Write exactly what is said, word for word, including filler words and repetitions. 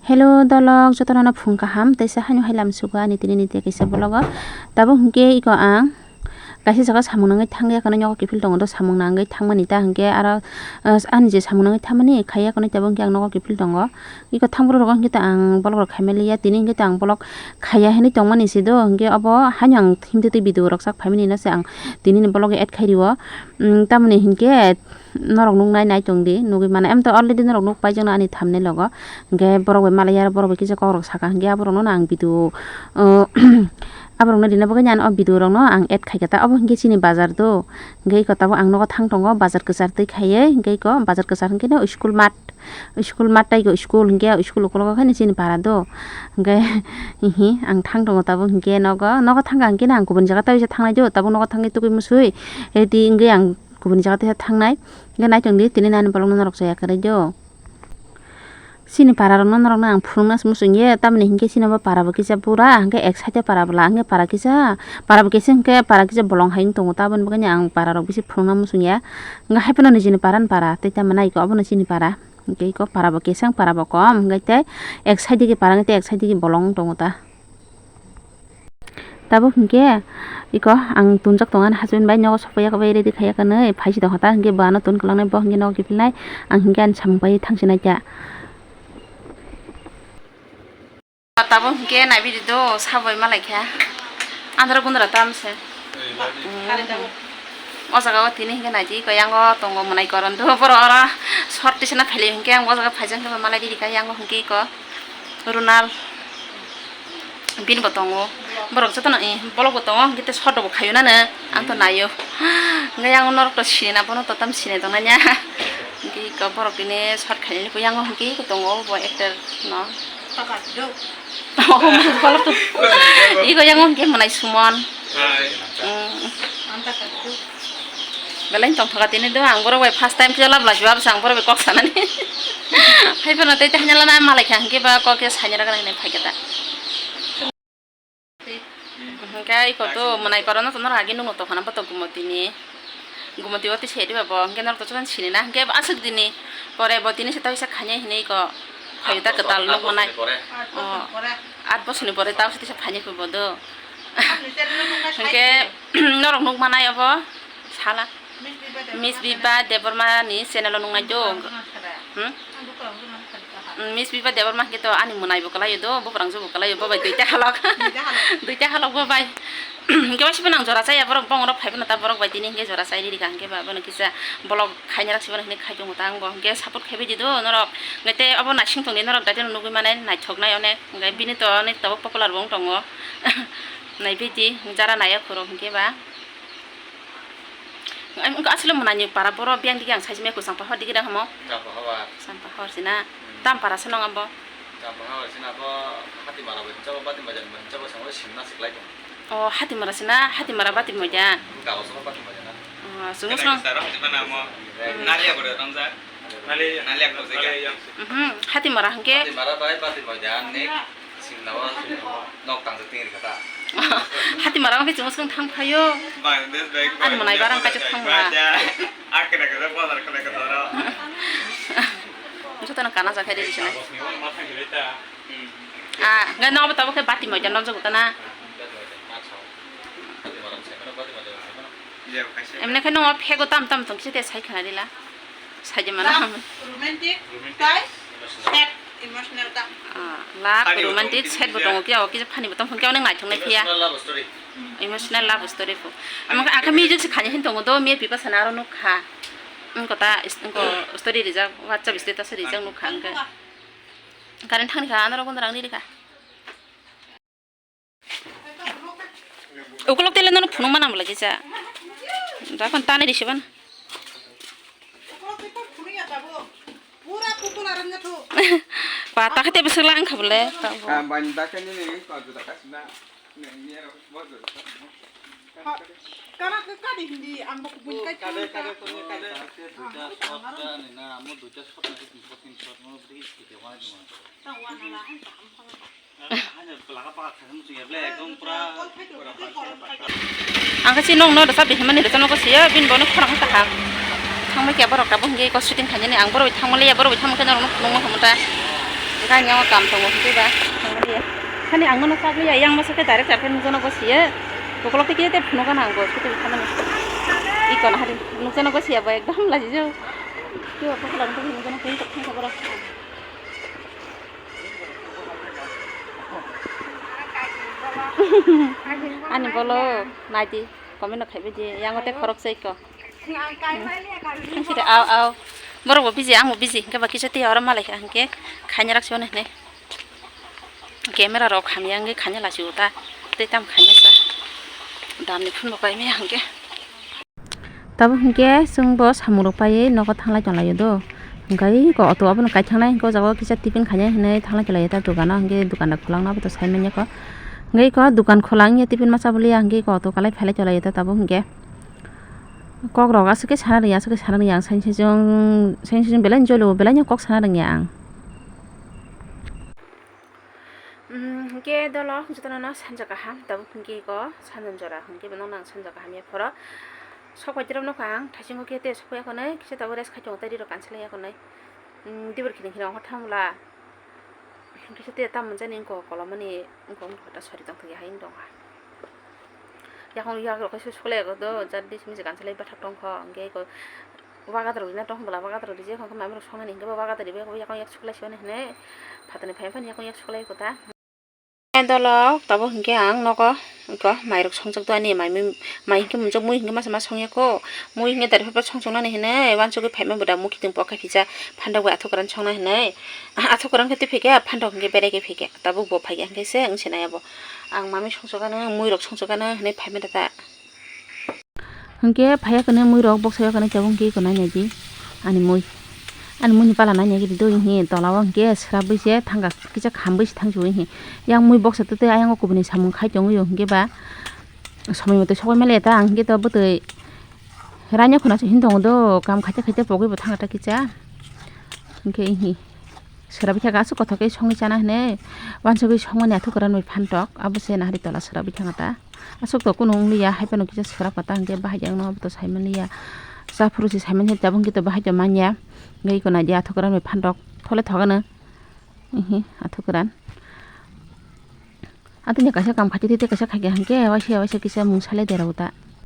Hello dolok, jotono no phung kaham, teisa haino hai lam sugo ani tini ni tei kaisa vlog o. Tabuk hinkhe iko ang kaisa jaga samung nangwi thangya, kano nogo kiphil tongo, do samung nangwi thangmani ta hinkhe aro, ah, ani je samung nangwi thangmani khaiya, kano tabuk hinkhe ang nogo kiphil tongo. Iko thangphuru rogo hinkhe ta ang vlog rok khaimaliya, tini hinkhe ta ang vlog khaiya hinwi tongmani se do, hinkhe obo haino ang himtwi twi video rok sak phaimani no se ang tini ni vlog o add khai rio. Mm, tamoni hinkhe norok nuknai nai tong di, nugwi mano. Em to already norok nuk pai jana ani thumbnail logo. Hinkhe borok bai malai ya, borok bai kisa kok rok saka, hinkhe aborok no ang video, uh, aborok no rina bagwi ani o video rok no ang add khai kha ta. Obo hinkhe chini bazar do, hinkhe iko tabuk ang nogo thang tongo, bazar kwchar twi khaiwi, hinkhe iko bazar kwchar hinkhe no school mat, school mat tei iko school hinkhe school ukologo khe chini para do, hinkhe hihi ang thang tongo tabuk hinkhe nogo, nogo thang kha hinkhe no ang kubun jaga tei thangnai do, tabuk nogo thangwi tugui musui, ready wngwi ang kubun jaga teisa thangnai. Hinkhe naitok di, tini nani bolong no norok chaya kwrwi do. Chini para rok no norok no ang phunukna se muchung ya, tamoni hinkhe chini bo para bo kisa bura, hinkhe ek side o para bwla, hinkhe para kisa, para bo kisa hinkhe para kisa bolong hai wng tongo, taboni bagwi ang para rok bisi phunukna muchung ya. Hinkhe hai phano nijini para ni para, tei tamo nai khe obo no chini para, hinkhe iko para bo kisa, para bo kom, hinkhe tei ek side digi para, hinkhe tei ek side digi bolong wng tongo ta. Tabuk hinkhe iko ang tunjak tongo ani husband bai nogo sopaiya bai ready khaiya kanwi phaisi tongkha ta, hinkhe bo ano tun kwlangnai, bo hinkhe nogo kiphilnai, ang hinkhe ani samung pai thangsinai ta. Tabuk hinkhe naibidi do sabai malaikha andro gundra tamse. O jaga o tini hinkhe naidi iko yango tongo mwnai koron do, borok oro short tisana pheli hinkhe ang o jaga phaijak hinkhe malai rikha yango hinkhe iko Runal. Bini bo tongo. Borok jotono, eh, bolok bo tongo, hinkhe tei short rok bo khaio nano. Ang to naio. Hinkhe yang norok to sinina, bono to tam sinai tongnai ya. Hinkhe iko borok tini short khainani yango hinkhe iko tongo bo actor no. Oh, bolok to. Iko yango hinkhe mwnai Suman. Mm. Belai tongthoka tini do, ang borok bai first time kisa lab laisu abse ang borok bai kok sanani. Hai phano tei tei hanya lana malai kha, hinkhe ba kok khe saina rwgana hinwi phaikha ta. Hinkhe iko to mwnai koron no to norok agi nukno tongkhana bo to Gumotini. Gumoti o tei sedi ba bo, hinkhe norok to chubani sinina, hinkhe aswk dini pore bo tini se tei sa khainai hinwi iko phaio ta kwtal nuk manai. Oh, at bosoni pore ta se tei sa phainai kho bo do. Hinkhe norok nuk manai obo sala. Miss Biba Debbarma ni channel o nungnai do. Hmm? Mm, Miss Biba Debbarma khe to ani mwnai bo kwlaio do, bo phrang bo kwlaio, bo bai duita halok. Duita halok bo bai. Hinkhe waisa phano ang jora chaya borok, bong rok phai phano ta borok bai tini hinkhe jora chai riri ka hinkhe ba bono kisa bolok khaina rak sibana hinwi khai tongo ta ang bo. Hinkhe support khaibai di do norok. Hinkhe tei obo naising tongdi norok daitino nugwi manai naithoknai onek. Hinkhe bini to onek tabuk popular bo wng tongo. Naibai di jara naiya khoro hinkhe ba. Em, wngkha aswk mwnai ni para boro biyang dige ang saismaya kwchang pahor dige dang hamo. Chapa hawar. Chang pahor sina. Hmm. Tam para se nong abo. Chapa hawar sina abo hati mara bai hinchabo bati majan bai hinchabo sangwi simna siklai tong. Oh, hati mara sina, hati mara bati moja. Kago sobo bati majan na. Oh, sumung song. Kena kisara hati mana mo. Hmm. Nalia bore tongja. Nalia. Nalia ko jega. Mhm, hati mara hangke. Hati mara bai bati majan ni. Simna o nok tang jatwi rikha ta. Hati mara wngkhe chwng swkang thang phaio. Bangladesh bai. Ani mwnai barang kaisa thang ma. Akena kena bazar kena kena ro. Jotono kana jakha de bisina. Ah, ngai no abo tabuk khe bati moja nokjagwi tana. Emne khe no phego tam tam tong khe te sai khana dila. Saidi mano. Love, romantic, tai sad, emotional ta. Ah, love, romantic, sad bo tongo kya, o kisa funny bo tong kya, onek naithok nai phiya. Emotional love story. Emotional love story bo. Ang kha music se khani hin tongo do, me pipa sana aro nuk kha. Ang kota, ang ko story rijak, WhatsApp status rijak nuk kha ang khe. Current thang kha, anaro kono rang ni kha. Ukulok tele nono phunuk mana mula kisa. Dakon tani risi ban. Pata kete besek lang khabule. Kambani dakani ni ko juda kasna. Ni ni ro bo juda. Kana ke kadi hindi ang bok bun kai. Kade kade kade kade. Duita shot na ni na amo duita shot na tin shot tin shot mo bri kiti wani mo. Ang khe si nong no rwchap di hwnmani rwchapno khe siya, bini bo no khorang kha kaham. Thangbai khe borok tabuk hwnkhe kok shooting khainani ang borok bai thangmaliya, borok bai thangma khe norok no phunukma hwnmwta. Kanya o kam tongo hwnkhe ba, thangmani. Hani ang nono chagliya, yang masa khe direct direct nukjano gosiye. Bokolok tei khe tei phunukgana ang bo, scooty thamani. Iko na hari, nukjano gosiya bo ekdom lajijao. Tei o bokolok tei nukjano khe tok thangsa borok. Ani bolo, naidi, comment no khaibai di, yang o tei khorok se iko. Ang sida, aw, aw. Borok bo busy, ang bo busy. Hingke ba kisa tiya oro malaikha hingke khaina raksi hwnwi hwnwi. Camera rok hamya hingke khaina lasi uta. Tei tam khaina sa. Damni phun bo paimaya hingke. Tabo hingke chwng bo samung rok paiwi nogo thanglai tonglaio do. Hingke iko auto abono kaithangnai hingke o jaga o kisa tiffin khainai hinwi thanglai tonglaio ta dogano hingke dokan rok khulangno aboto sai manya kho. Hingke iko dokan khulang ya tiffin masa bulia hingke iko auto kalai phailai tonglaio ta tabo hingke. Kok rok aswk khe sana rwngya, aswk khe sana rwngya ang, sani sani sani sani belai jolo, belai no kok sana rwngya ang. Hwnkhe dolo jotono no sanja kaham, tabuk hwnkhe iko sanjan jora hwnkhe bono nang sanja kaham ya phoro. Sok bai tirok nokha ang, thaisingo khe tei sok ya konai, kisa tabuk rest khai tongo, tei ri rok kansalai ya konai. Dibor khini khini ongkha thamla. Kisa tei tam manjani wngkha kolomani wngkha wngkha ta sori tongthok ya hai wng tongkha. Yakung yak rok khe suklai do jat di simi se kansalai bathak tongkha hwnkhe iko wagadrok rina tongkha bwla wagadrok rijak hwnkhe mami rok songnani hwnkhe bo wagadri bai yakung yak suklai siyoni hinwi phatani phai phani yakung yak suklai kota. Dolok tabuk hwnkhe ang nogo iko mairok songjak do ani mai mai hwnkhe mumjak mui hwnkhe masa ma songya kho mui hwnkhe dari phai phai songchoknani hinwi wansugwi phaima bwda mukhitung pok khe phisa phantok bai athuk kwran songna hinwi athuk kwran khe twi phikhe phantok hwnkhe berai khe phikhe tabuk bo phaikhe hwnkhe se wngse nai abo. Ang mami songchokano, mui rok songchokano hinwi phaima da ta. Hwnkhe phaiya kwnwi mui rok boksa ya kwnwi tabuk hwnkhe iko nai nai di ani mui. Ani mui ni pala nai nai di do hwnkhe tola o hwnkhe swrapwi se thangkha kisa khamwi se thangsi o hwnkhe. Yang mui boksa twi twi ayang o kubuni samung khai tongwi o hwnkhe ba somoi moto sokoi mali ta ang hwnkhe to bwtwi raina khuna se hin tongo do kam khaite khaite pogwi bo thangkha ta kisa hwnkhe hwnkhe. Swrapwi thangkha aswk kothok khe songwi chana hinwi wansugwi songmani athuk kwran bai phantok abo se nahari tola swrapwi thangkha ta aswk to kunu wngliya hai phano kisa swrapkha ta hwnkhe bahai de wngno abo to saimanliya chaphuru se saimani tabuk hwnkhe to bahai to manya hwnkhe iko naidi athuk kwran bai phantok thole thok ano ihi athuk kwran atini kaisa kam khaite tei kaisa khaikha hwnkhe waisa waisa kisa mung salai derao ta.